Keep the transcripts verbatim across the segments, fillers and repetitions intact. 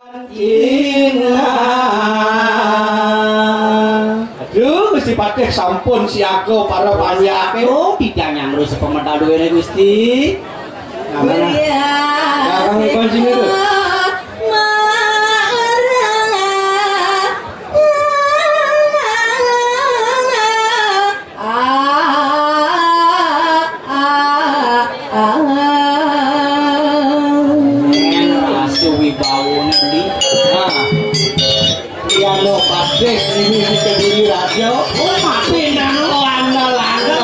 Aduh, Gusti Patih sampun siaga para panjaké. Oh, titiang nyamru sepemedal duwéné, Gusti. Nah, mana? Iya, Garang sing iku sing itu. Ah, ah, ah, ah. Rasa wibawané beli. Nah. Iya lo, Pak Dek, ini di Kediri Radio. Oh, mati nang landa-landa.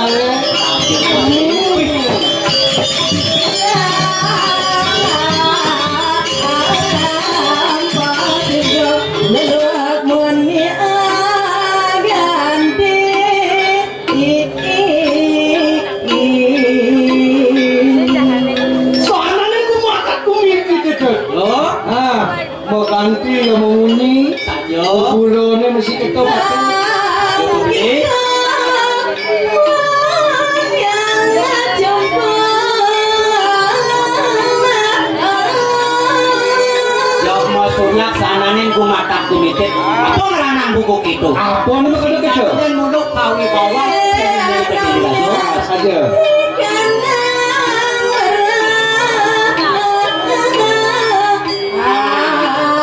Soalnya aku makat kumiki, Cek. Loh? Ah, mau ganti ya mau muni. Saja. Kukulone mesti ketok. Aku kita. Jok mau sunyak sanane ku matak kumitit. Apa ngeranang buku itu? Apa nama kena kecil? Dan muluk kawi bawah. Saja.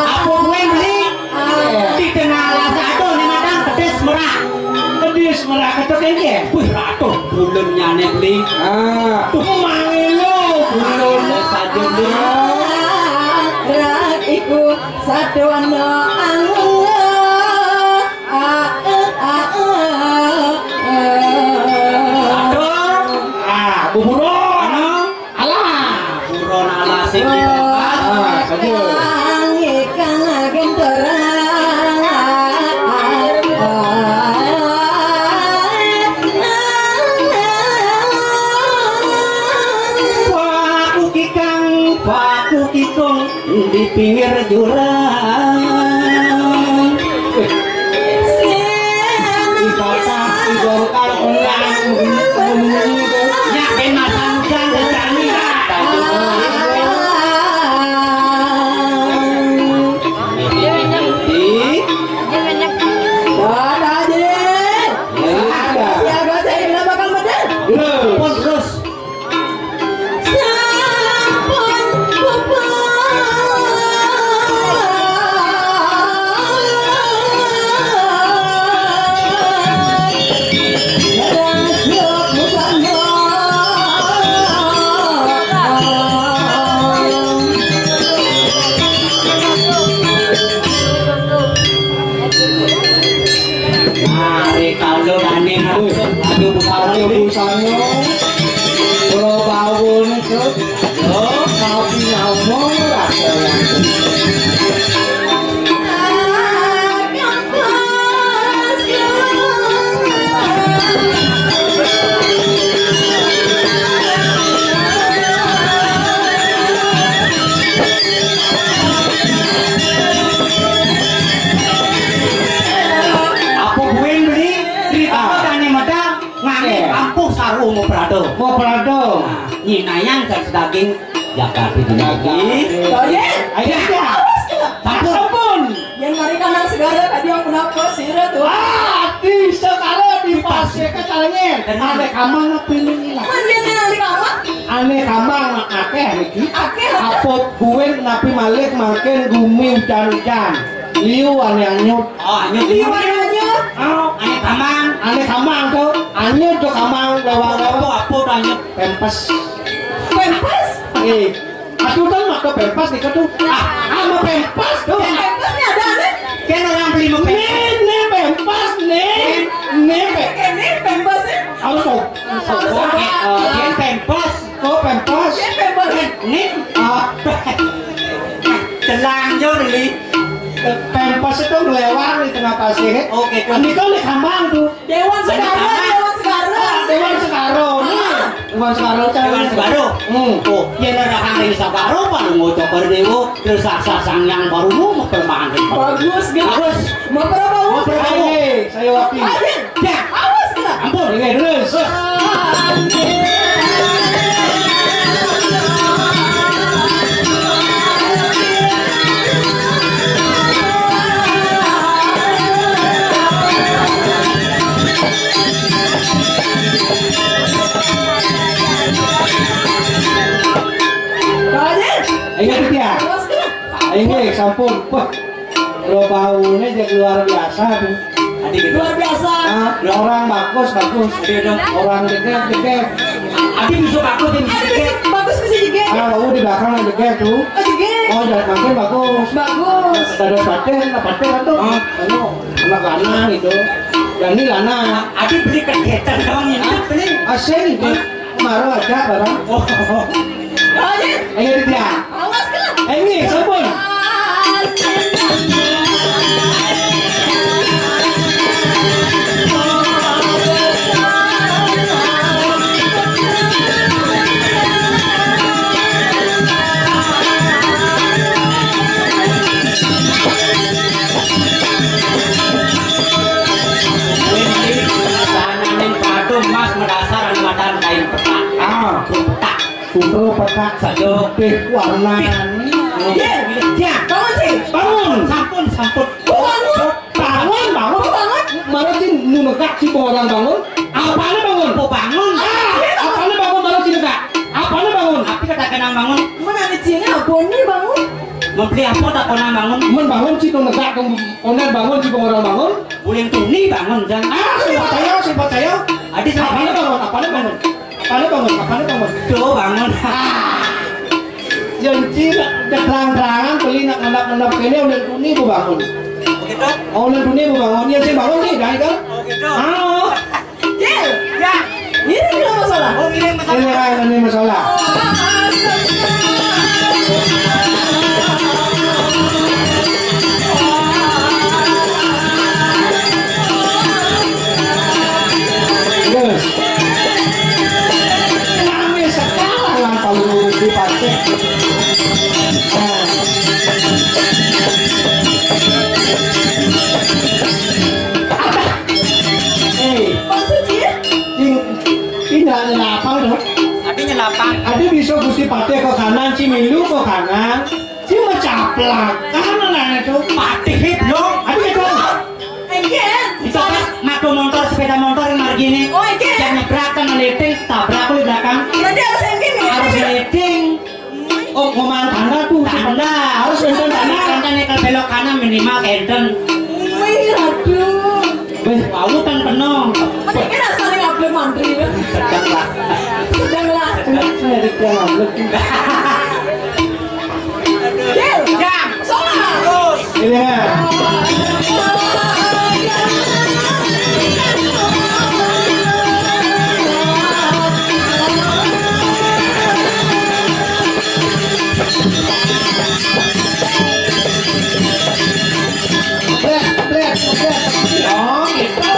Apa kuwi, Bli? Di tengah alas atuh ning matang kedis merak. Kedis merak ketok iki. Wih, ratuh bulan nyane, Bli. Ah. Tuh mangelo bulan saja, Bli. Rak iku sadono anggo. Ah, ah, ah, ah, ah. Aduh. Ah, buburon. Alah, buron ala sing dibakar. Ah, saja. Kang ikan agen terang. Paku kikang, paku kikong di pinggir jurang. Ibadah idol kang undang bunyi-bunyi. Nyak ben masa muda ngejangi. Di. Wah, tadi. Ya, ada. Siaga saya kena bakal medal. Terus. Terus. Sampun pupus. Rasuk musangga. Mari kalau dane aduh, aduh, busana, aduh, busana. Kula bawon, Cuk. Yo, tapi ngomong rasane. Apa buin beli? Cerita tani medal. Ngangge kampuh saru mau prado. Mau prado. Nah, nyinayang kan sedaging jaga di daging. Ayo, ayo. Awas tuh. Sampun. Sampun. Yang mari kamang segara tadi yang kenapa sira tuh? Ah, di segara di pasir ke caranya. Ane kamang apa ini lah? Man yang ane kamang? Ane kamang akeh niki. Akeh. Apot kuwe napi malik makin gumi hujan-hujan. Liu ane anyut. Oh, anyut. Liu ane anyut. Oh, ane kamang. Ane kamang tuh. Anyut tuh kamang lewat apa? Apa tuh anyut? Pempes. Pempes? Eh, aku kan makan pempes nih tuh. Ah, ah, mau pempes tuh. Pempes nih ada nih. Kan orang beli mau pempes. Nih, nih pempes nih. Nih, pe- Ini pempes nih. Harus tuh. Harus tuh. Eh, eh, dia pempes. Tuh pempes. Dia pempes. Nih. Ah. Telanjur, Li. Pempes itu ngelewar di tengah pasir. Oke, kan. Ini kan di kamang tuh. Dewan Segara, Dewan Segara. Dewan Segara. Nah, Dewan Segara, Dewan Segara. Hmm. Oh, yen ora hari Segara paling ngucap dewa, terus sasar sang yang baru mau permanen. Bagus, gitu. Bagus. Mau berapa? Mau berapa? Saya wapi. Ayo. Ya, awas kena. Ampun, ini terus. Ini sampun. Wah, lo baunya jadi luar biasa tuh. Adi gitu. Luar biasa. Ah, orang bagus, bagus. Adi dong. Orang deket, deket. Adi bisa bagus, dia bisa Adi deket. Bisa, bagus bisa juga. Ah, bau di belakang yang deket tuh. Oh, juga. Oh, jangan makin bagus. Bagus. Ada paten, ada paten atau? Ah. Anu, anak lanang itu. Yang ini lanang. Adi beli kegiatan dong ini. Hah? Beli. Asing itu. Kemarin aja barang. Oh. Ayo dia. Awas, kelak. Ini sampun. Sananing batu emas medasar anu madan kain petak. Ah. Petak. Putra petak saja. Pih warna. Ye, ye, bangun sih. Bangun. Sampun, sampun. Bangun. Bangun, bangun. Bangun. Mara sing nunegak si orang bangun. Apane bangun? Oh, bangun. Ah, apane bangun mara sing negak? Apane bangun? Api kata kenang bangun. Mun ane cine apa nih bangun? Membeli apa tak pernah bangun? Men bangun si nunegak, onen bangun si orang bangun. Buling tuni bangun, Jang. Ah, sing percaya, sing percaya. Adi, apane bangun? Apane bangun? Apane bangun? Apane bangun? Tuh bangun. Ah. Janji dah terang-terangan beli nak ngendap-ngendap kene, onen tuni bu bangun. Begitu? Oh, onen tuni bu bangun. Ya sing bangun nih, dah kan? Oh, gitu. Ah. Cil. Ya. Ini nggak masalah. Oh, ini masalah. Ini kan, ini masalah. Terus. Rame sekali lah kalau di partai. Nah. Eh, maksudnya? Sing, sing ndak nyelapang to. Adi nyelapang. Adi bisa Gusti Patih ke kanan, si milu ke kanan, si mecaplakan anaknya to. Patih blong. Adi itu. Enggak. Itu pas ngadu montor, sepeda montor yang margine. Oh, enggak. Jangan nyebrang, kan ngeliting, tabrak lu belakang. Berarti harus enggak nih? Harus ngeliting. Oh, ngomongan tanda tuh. Tanda. Harus enten tanda. Tanda nih, kalau belok kanan minimal enten. Wih, aduh. Wih, wau kan penuh. Mendingan asal ngabli mantri. Sedang lah. Sedang lah. Sedang, sedang ngabli. Aduh. Jil, jam, sholat. Terus. Iya. Bret, bret, bret. Oh, gitu. Nah.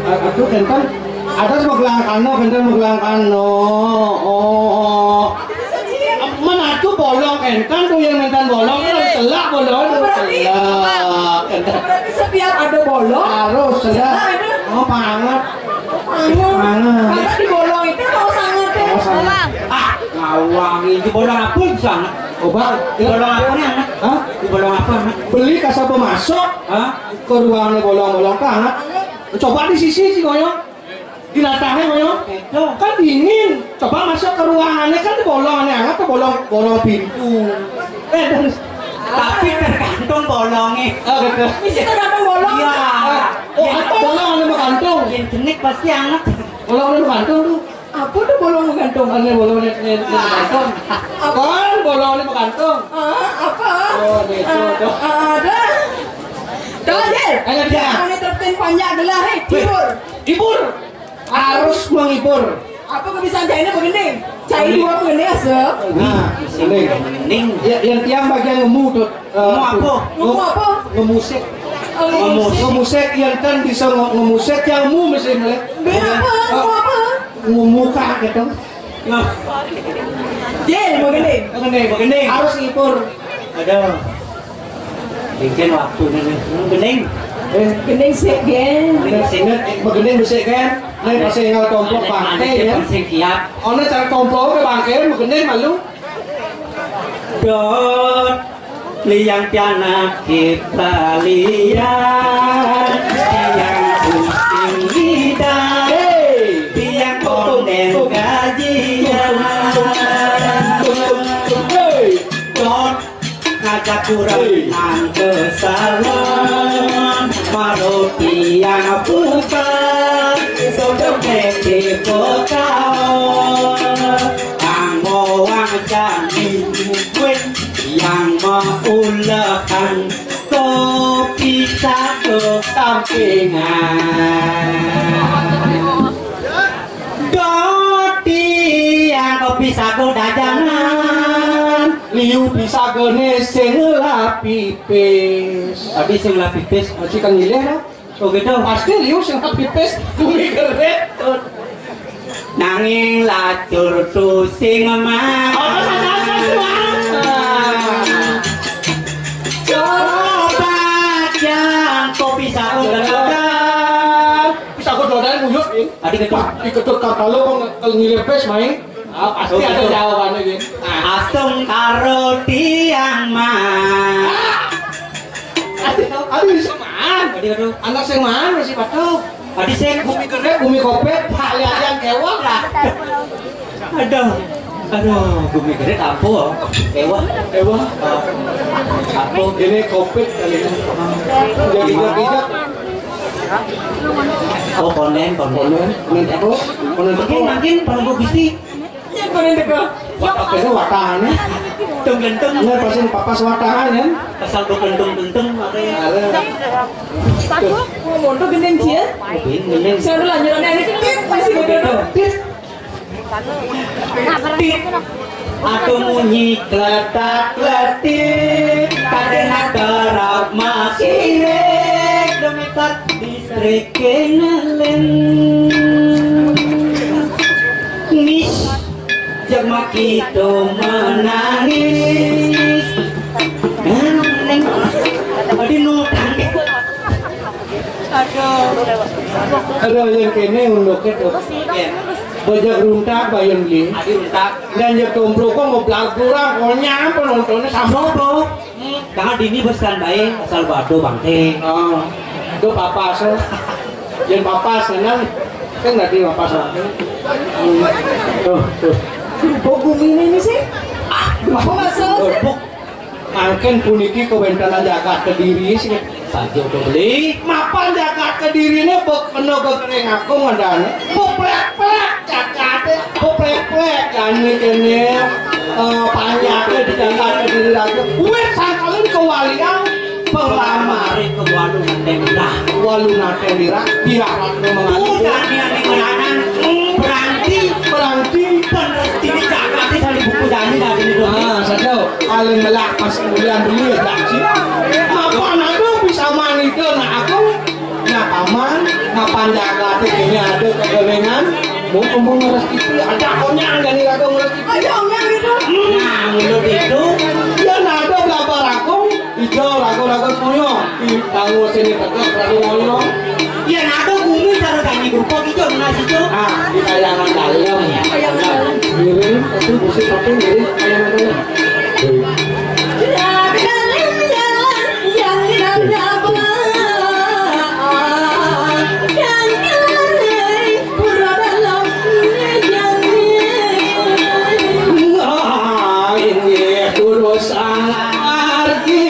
Ah. Aduh, enten. Ada sing magelang kano, enten magelang kano. Oh. Men aku bolong enten tuh yang enten bolong, kan telak bolong, oh, berarti, telak. Enten. Berarti setiap ada bolong, harus telak. Telak itu. Oh, banget. Oh, banget. Banget. Karena di bolong itu mau sangat ya. Oh, sangat. Ah, ngawang ini bolong apa sangat? Oh, Bang. Di bolong apa nih, anak? Hah? Di bolong apa, anak? Beli kasapa masuk? Hah? Ke ruangnya bolong-bolong banget. Coba di sisi sih, Koyong. Di latahnya, Koyong. Itu. Kan dingin. Coba masuk ke ruangannya, kan bolongannya hangat tuh, bolong, bolong pintu. Eh, dan tapi tergantung bolongnya. Oh, gitu. Isi tergantung bolong. Iya. Oh, apa bolongannya menggantung? Yang jenik pasti hangat. Bolongannya menggantung tuh. Apa tuh bolong menggantung? Ada bolong ni, ni, ni menggantung. Apa? Kan bolong ni menggantung. Ah, apa? Oh, ni tu, ah, tu. Ah, ada. Tahu je. Ayo, dia. Kami terpin panjang gelah, eh, hibur. Hibur. Harus menghibur. Apa kebiasaan China begini? Cai dua menit asa. Nah, ini. Ning. Ya, yang tiang bagian ngemu tuh. Eh, Ngemu apa? Ngemu apa? Ngemusik. Oh, ngemusik. Ngemusik yang kan bisa nge- ngemusik yang mu mesti ngeliat. Dia apa? Ngemu apa? Ngemuka gitu. Nah. Dia mau gini. Begini, begini. Harus ngipur. Aduh. Bikin waktu ini. Bening. Eh, Bening sih, Gen. Bening sih. Ingat, eh, begening besik kan? Nih, pasti tinggal tomplok bangke, ya. Pasti kiat. Ono cara tomplok ke bangke, begening malu. Dot, liang pianak kita liang, liang pusing lidah, hei, liang konden gajian. Hei. Dot, ngajak kurang nang kesalon, marotiang buka, sodok di kota. Anggo wang jani kue yang maulehan kopi satu sampingan. Doti yang kopi sago dajangan. Liu pisagone sing ngelah pipis. Tapi sing ngelah pipis. Masih kan ngilih, no? Oh, gitu. Pasti liu sing ngelah pipis. Bumi keret. Nanging lacur tu sing mang. Apa saja, apa semua? Coba yang kopi sago dadangan. Bisa aku dodan nguyut, Ing. Tadi ketok. Wah, diketuk karo kok nge- ngilepes, Mai. Ah, pasti ada jawabannya, Ing. Asung karo tiang, Mas. Aduh, aduh, bisa man. Tadi aduh. Anak sing man masih patuh. Tadi sing bumi gede, bumi kopet, Pak Lian kewang lah. Aduh. Aduh, bumi gede tampol. Ewa, ewa. Apa? Ini covid kali ini. Jadi ingat-ingat. Oh, konen, konen. Konen, konen apa? Konen apa? Makin, makin, kalau gue gusti. Yang konen apa? Apa itu watahannya? Tung genteng. Ini pasti papas watahan, ya? Pasal gue genteng-genteng, makanya. Ada. Aku mau mondok gendeng dia. Gendeng. Saya udah lanjurannya ini. Tit, masih begitu. Tit. Tit. Aku munyi kletak kletik, kadena kerap masirek, dometak distreke nelen. Mis, jek makito menangis. Neng, tadi nutang. Aduh. Aduh, yang kene unduknya tuh. Iya. Bajak runtak, bayun beli. Adi runtak. Dan ya tumplu kok mau belag kurang, konyang penontonnya sama. Tumplu. Jangan dini besan bae, asal bado bangke. Oh. Itu papas, eh. Yang papas, kan? Kan tadi papas bangke. Hmm. Tuh, tuh. Bubuk bumi ini sih. Ah, apa maksud? Bubuk. Mangken puniki kawéntenan jagat Kediri sing saja uga beli. Mapan jagat Kedirine bek kena gegering aku ngandane. Beprek-prek jagate, beprek-prek jane kene, eh, panyake di jagat Kediri raja. Wis sangkalen kewalian penglamar. Mari ke walu nandeng dah. Walu nate lira, biar aku mengaku. Bukan dia di melanan, berarti, berarti. Bener, ini jagat ini saling buku jani dah ini dong. Ah, satu. Paling melak pas kemudian dulu ya, Jaci. Mapan aku bisa manida nak aku, nak paman, nak panjaga ini ada kegelengan. Mau ngomong rezeki, ada konyang dari raga rezeki. Ada konyang gitu. Nah, menurut itu, ya, nak ada berapa rakung, hijau, raga-raga semuanya. Di tanggul sini tegak, raga ngoyo. Ya, nak ada bumi, cara tani berupa gitu, nah, situ. Ah, di kayangan dalam. Kayangan dalam. Ngiring, itu musik apa, ngiring, kayangan dalam. Nah, inggih durus arti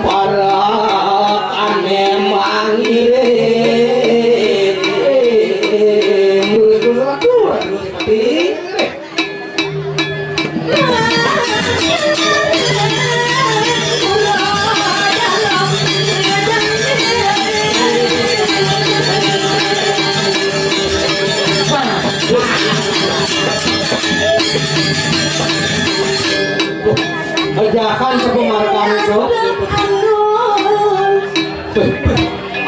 para kane mangiring. Durus, durus, durus, durus. Ajakan sepemarkan itu.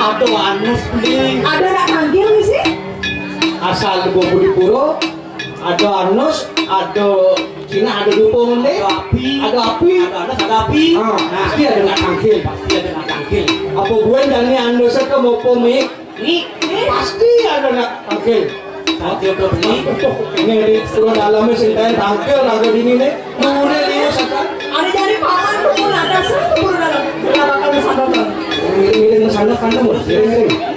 Ada anus beli. Ada nak panggil sih? Asal di Budi Puro, ada anus, ada Cina, ada dukung deh. Ada api. Ada api. Ada anus, ada api. Ah, pasti ada nak panggil. Pasti ada nak panggil. Apa gue jadi anus ke mau pomik? Ini pasti ada nak tangkil. Tangkil tuh ini. Ini di turun dalamnya sing tangkil lagu ini nih. Mulai di sana. Ada jadi paman tuh pun ada satu pun ada. Kenapa kamu sana bang? Ini ini sana sana mau. Ini ini.